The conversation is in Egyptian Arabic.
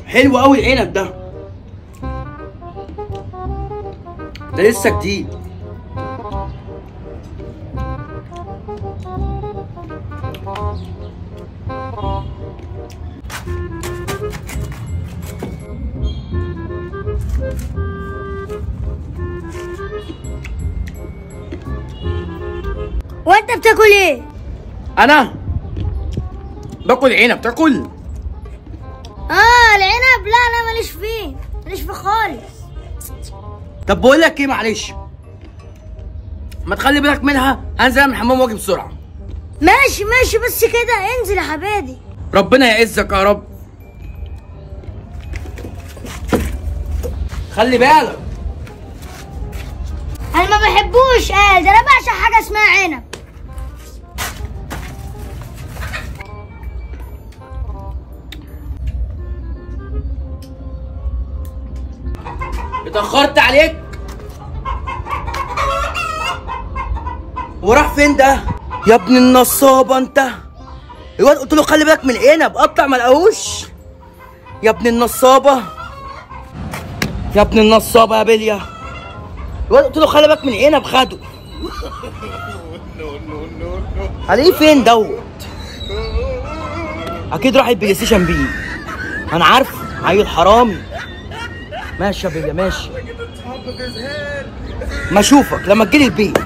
حلو قوي العنب ده، ده لسه جديد. وانت بتاكل ايه؟ انا باكل عنب. تاكل؟ العنب؟ لا لا ماليش فيه، ماليش فيه خالص. طب بقول لك ايه، معلش ما تخلي بالك منها، هنزل من الحمام واجي بسرعة. ماشي ماشي، بس كده انزل يا حبادي. ربنا يعزك يا رب. خلي بالك. انا ما بحبوش، ده انا بعشق حاجة اسمها عنب. اتأخرت عليك. وراح فين ده؟ يا ابن النصابة انت. الواد قلت له خلي بالك من العنب، قطع ما لقاهوش. يا ابن النصابة، يا ابن النصابة يا بليا. الواد قلت له خلي بالك من العنب، خده. عليه فين دوت؟ اكيد راح البلاي ستيشن بيه، انا عارفه عيل حرامي. ماشي يا بليا ماشي، ما اشوفك لما تجيلي البيت.